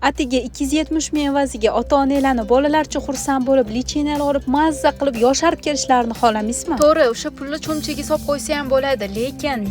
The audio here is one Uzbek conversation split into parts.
Atiga 270 ming evaziga ota onalarni bolalarcha xursand bo'lib, лечения lar olib, mazza qilib yosharib kelishlarini xohlamaysizmi? To'g'ri, o'sha pulni cho'nchagiga solib qo'ysa ham bo'ladi,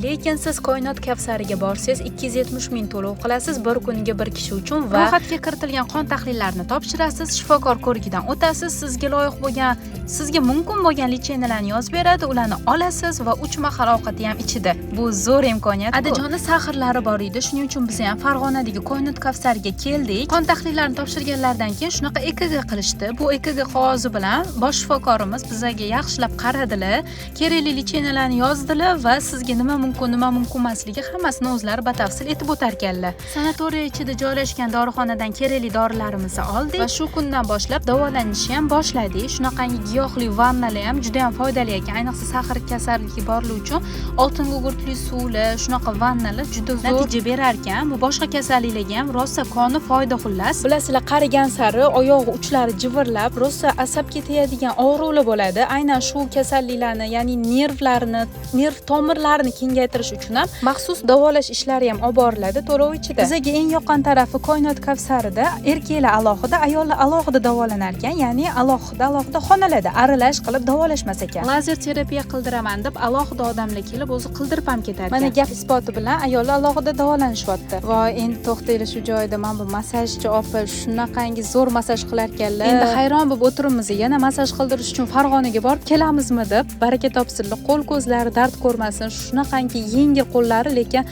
lekin siz Koinot Kavsariga borsangiz, 270 ming to'lov qilasiz bir kuniga bir kishi uchun va ro'yxatga kiritilgan qon tahlillarini topshirasiz, shifokor ko'rigidan o'tasiz, sizga loyiq bo'lgan, sizga mumkin bo'lgan лечения larni yozib beradi, ularni olasiz va 3 mahal ovqati ham ichida. Bu zo'r imkoniyat. Adajoni сахар lari bor edi, shuning uchun biz ham Farg'onadagi Koinot Kavsariga keldik. Qon tahlillarini topshirganlaridan keyin shunaqa EKG qilishdi. Bu EKG qog'ozi bilan bosh shifokorimiz bizlarga yaxshilab qaradilar, kerakli лечения larni yozdilar va sizga nima mumkin, nima mumkin emasligi hammasini o'zlari batafsil aytib o'tarkanlar. Sanatoriya ichida joylashgan dorixonadan kerakli dorilarimizni oldik va shu kundan boshlab davolanishni ham boshladik. Shunaqangi giyohli vannalar ham juda ham foydali ekan, ayniqsa сахар kasalligi borlar uchun oltin gugurtli suvlar, shunaqa vannalar juda zo'r natija berar ekan. Bu boshqa kasalliklarga ham rosa koni foyda. Xullas, bilasizlar, qarigan sari oyog'i uchlari jivirlab, rosa asabga tegadigan og'riqlar bo'ladi. Aynan shu kasalliklarni, ya'ni nervlarni, nerv tomirlarini kengaytirish uchun ham maxsus davolash ishlari ham olib boriladi to'lov ichida. Bizaga eng yoqqan tarafi, Koinot Kavsarida erkaklar alohida, ayollar alohida davolanar ekan, ya'ni alohida alohida xonalarda, aralash qilib davolashmas ekan. Lazer terapiya qildiraman deb alohida odamlar kelib, o'zi qildirib ham ketar ekan. Mana, gap isboti bilan ayollar alohida davolanishyapti. Voy, endi to'xtanglar shu joyda, mana bu massajchi opa shunaqangi zo'r massaj qilar ekanlar. Endi hayron bo'lib o'tiribmiz, yana massaj qildirish uchun Farg'onaga borib kelamizmi deb. Baraka topsinlar, qo'l ko'zlari dard ko'rmasin, shunaqangi yengil qo'llari, lekin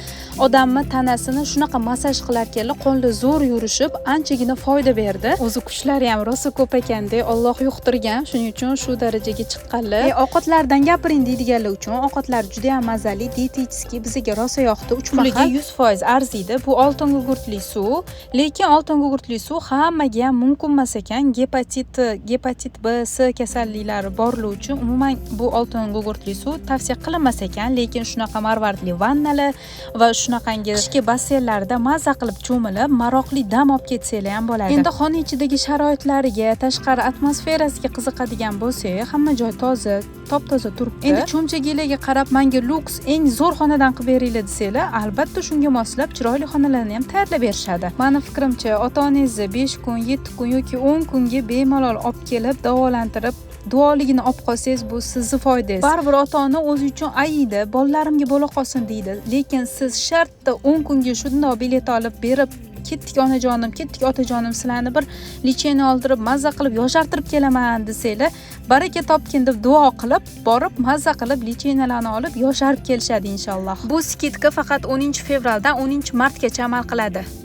odamni tanasini shunaqa massaj qilar ekanlar, qo'lda zo'r yurishib, anchagina foyda berdi. O'zi kuchlari ham rosa ko'p ekanda, Alloh yuqtirgan, shuning uchun shu darajaga chiqqanlar. Ovqatlardan gapiring deydiganlar uchun, ovqatlar juda ham mazali, диетический, bizga rosa yoqdi. Uch mahal 100% arziydi. Bu oltin gugurtli suv, lekin oltin gugurtli suv hammaga ham mumkin emas ekan. Gepatit B, C kasalliklari borlar uchun umuman bu oltin gugurtli suv tavsiya qilinmas ekan, lekin shunaqa marvaridli vannalar va shunaqangi qishki basseynlarda maza qilib cho'milib, maroqli dam olib ketsanglar ham bo'ladi. Endi xona ichidagi sharoitlariga, tashqari atmosferasiga qiziqadigan bo'lsak, hamma joy toza, top toza turibdi. Endi cho'nchaginglarga qarab, manga lyuks, eng zo'r xonadan qilib beringlar desanglar, albatta shunga moslab chiroyli xonalarni ham tayyorlab berishadi. Mani fikrimcha, ota onangizni 5 kun, 7 kun yoki 10 kunga bemalol olib kelib, davolantirib, duoligini olib qolsangiz, bu sizni foydangiz. Baribir ota ona o'zi uchun ayiydi, bolalarimga bo'la qolsin deydi, lekin siz shartta 10 kunga shundoq bilet olib berib, ketdik onajonim, ketdik otajonim, sizlarni bir лечение oldirib, mazza qilib yoshartirib kelaman desanglar, baraka topgin deb duo qilib, borib mazza qilib лечения larni olib, yosharib kelishadi inshaalloh. Bu скидка faqat 10 fevraldan 10 martgacha amal qiladi.